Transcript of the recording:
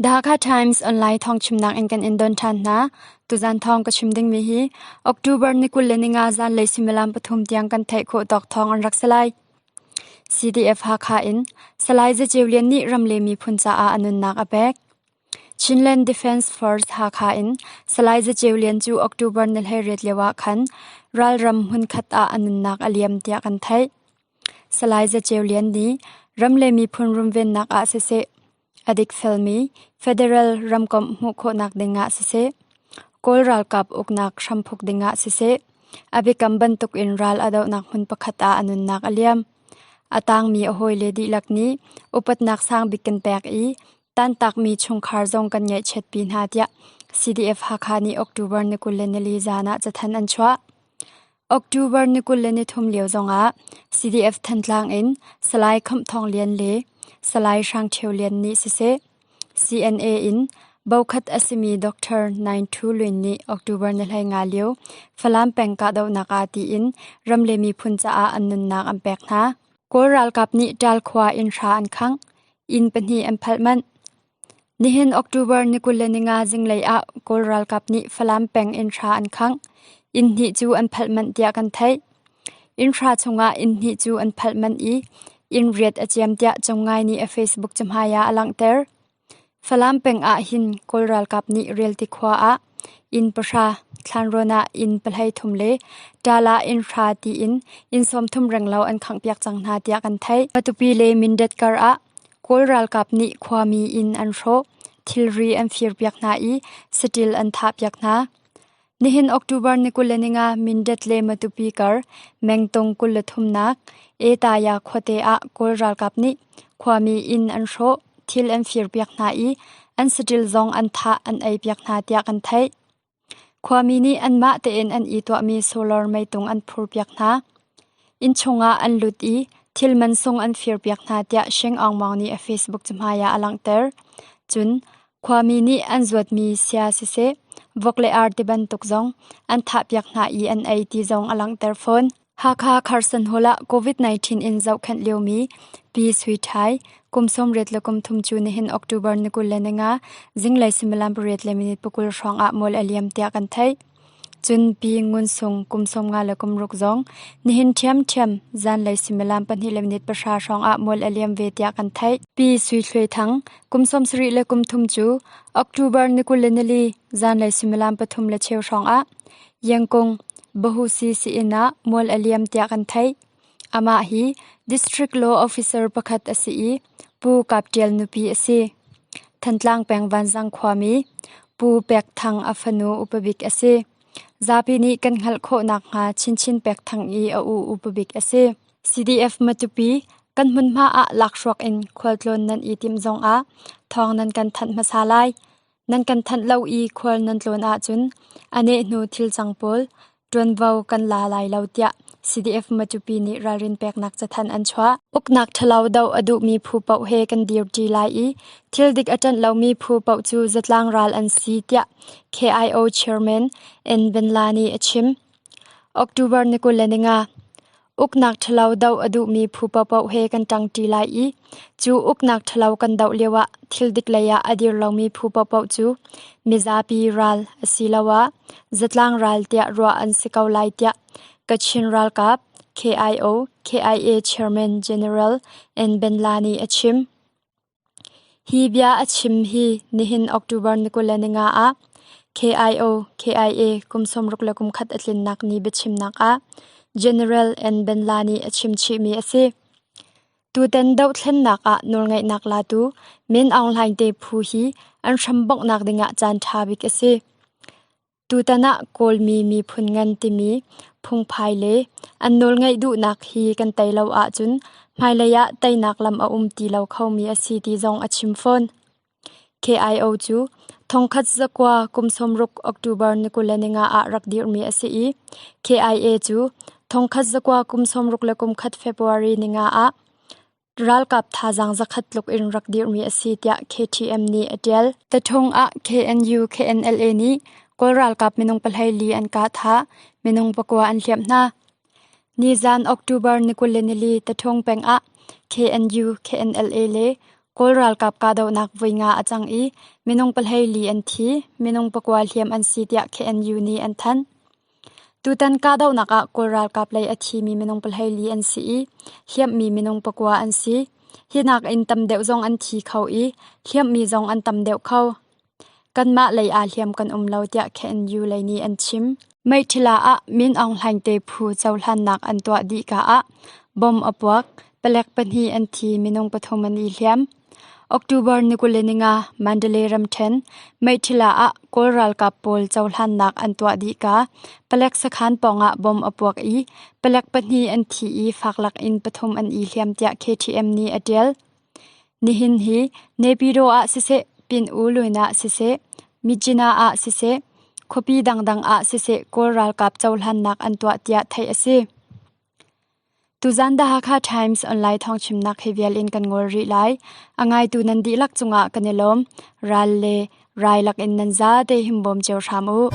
The Hakha Times online thawngchimnak in kan in don ṭhan hna. Tuzan thawng ka chim dingmi hi October ni 25 zanlei suimilam pathum tiang kan theih khawh tawk thawng an rak si lai. CDF Hakha in Salai Za Ceu Lian nih ram le miphun caah a nunnak a pek. Chinland Defence Force Hakha in Salai Za Ceu Lian cu October ni 18 lio ah khan ralram hmunkhat ah a nunnak a liam tiah kan theih. Salai Za Ceu Lian nih ram le miphun runvennak ah siseh, a dikfelmi federal ramkomh hmuh khawhnak dingah siseh, Kawl ralkap uknak hramphuk dingah siseh, a biakam bantukin ral a dohnak hmun pakhat ah a nunnak a liam. A tangmi a hawile dihlak nih upatnak sangbik kan pek i tantakmi chungkhar zong kan ngaihchiatpi hna tiah CDF Hakha nih October ni 24 zan ah cathanh an chuah. October ni 23 lio zongah CDF Thantlang in Salai Khamh Thawng Lian le Salai Hrang Ṭhio Lian nih siseh, CNA in bokhat a simi Doctor Naing Thu Lwin nih October ni 15 lio Falam peng kahdohnak ah tiin ram le miphun caah an nunnak an pek hna. Kawl ralkap nih Ṭal khua inn hra an khangh, inn pahnih an phalh manh. Nihin October ni 25 zinglei ah Kawl ralkap nih Falam peng inn hra an khangh. Inn hnih cu an phalh manh tiah kan theih. Inn hra chungah inn hnih cu an phalh manh i inn riat a ciam tiah Congngai nih a Facebook cahmai ah a langhter. Falam peng ah hin Kawl ralkap nih Rialti khua ah inn pahra, Thlanrawn ah inn 13 le Ṭaal ah inn hra tiin inn 30 renglo an khanghpiak cang hna tiah kan theih. Matupi le Mindat kar ah Kawl ralkap nih khuami inn an hrawh, thilri an firpiak hna i saṭil an thahpiak hna. Nihin October ni 25 Mindat le Matupi kar mengtung 23 nak Etaya khuate ah Kawl ralkap nih khuami inn an hrawh, thil an firpiak hna i an saṭil zong an thah an eipiak hna tiah kan theih. Khuami nih anmah tein an i tuahmi solar meitung an phurpiak hna. Innchung ah an lut i thil mansung an firpiak hna tiah Shing Aung Maung nih a Facebook cahmai ah a langhter. Cun khuami nih an zuatmi sia siseh, vok le ar tibantuk zong an thahpiak hna i an ei ti zong a langhter fawn. Hakha Carson Hall ah COVID-19 in zohkhenh liomi Pi Sui Thai, kum 33 cu nihin October ni 25 zinglei suimilam pariat le minute pakul hrawng ah mual a liam tiah kan theih. Cun Pi Ngun Sung kum 56 zong nihin ṭhiamṭhiam zanlei suimilam pahnih le minute pahra hrawng ah mual a liam ve tiah kan theih. Pi Sui Thluai Thang kum 73 cu October ni 24 zanlei suimilam pathum le cheu hrawng ah Yangkung, Bahusi siinn ah mual a liam tiah kan theih. Amah hi District Law Officer pakhat a si i Pu Kap Ṭial nupi a si. Thantlang peng Vanzang khuami Pu Pek Thang a fanu upabik a si. Zapi nih kan hngalh khawh nakhnga Chinchin Pek Thang i a u upabik a si. CDF Matupi kan hmunhma ah lakhruak in khualtlawn nan i timh zongah thawng nan kan thanh hmasa lai. Nan kan thanh lo i khual nan tlawn ahcun a nehhnu thil cang pawl ṭuanvo kan la lai lo tiah CDF Matupi nih ralrin peknak cathanh an chuah. Uknak ṭhalo doh a duhmi phu paoh he kan dirṭi lai i thil dik a ṭanh lomi phu paoh cu zatlang ral an si tiah KIO Chairman N. Benla nih a chim. October ni 25, Uknak ṭhalo doh a duhmi phu paohpaoh he kan ṭangṭi lai i cu uknak ṭhalo kan doh lioah thil dik lei ah a dir lomi phu paohpaoh cu mizapi ral asiloah zatlang ral tiah ruah an si ko lai tiah Kachin ralkap KIO KIA Chairman General N. Benla nih a chim. Hi bia a chim hi nihin October ni 25 ah KIO KIA kum 61 a tlinnak ni biachimnak ah General N. Benla nih a chim chihmi a si. Tutan dohthlennak ah nawlngeihnak latu Min Aung Hlaing te phu hi an hrambonghnak dingah caan ṭha bik a si. Tutan ah Kawlmi miphun ngan timi phungphai le an nawlngeih duhnak hi kan tei lo ahcun hmailei ah teinak lam a um ti lo khomi a si ti zong a chim fawn. KIO cu thongkhat zakua kum 60 October ni 25 ah rak dirhmi a si i KIA cu thongkhat zakua kum 61 February ni nga ah Ralkap thazaang zakhat tluk in rak dirhmi a si tiah KTM nih a ṭial. Taṭhung ah KNU KNLA nih Kawl ralkap minung pahlei an kah thah, minung pakua an hliamh hna. Nizan October ni 24 Taṭhung peng ah KNU KNLA le Kawl ralkap kahdohnak voi nga a cang i minung 14 an thi, minung 9 hliam an si tiah KNU nih an thanh. Tutan kahdohnak ah Kawl ralkap lei a thimi minung 14 an si i hliamhmi minung 9 an si. Hi nakin tam deuh zong an thi kho i hliamhmi zong an tam deuh kho. Kanmah lei aa hliam kan um lo tiah KNU lei nih an chim. Meithila ah Min Aung Hlaing te phu cohlannak an tuah dih ka ah bomb a puak, palek pahnih an thi, minung pathum an i hliam. October ni 25 Mandalay ramṭhen Meithila ah Kawl ralkap pawl cohlannak an tuah dih ka palek sakhan pawngah bomb a puak i palek pahnih an thi i faklak in pathum an i hliam tiah KTM nih a ṭial. Nihin hi Naypyidaw ah siseh, Pin-U Lwin ah siseh, Myitkyina ah siseh, khuapi dangdang ah siseh Kawl ralkap cohlannak an tuah tiah theih a si. Tuzan The Hakha Times online thawngchimnak hi vial in kan ngol rih lai. A ngaitu nan dihlak cungah kan i lawm. Ral le rai lakin nan zate himbawm cio hram u.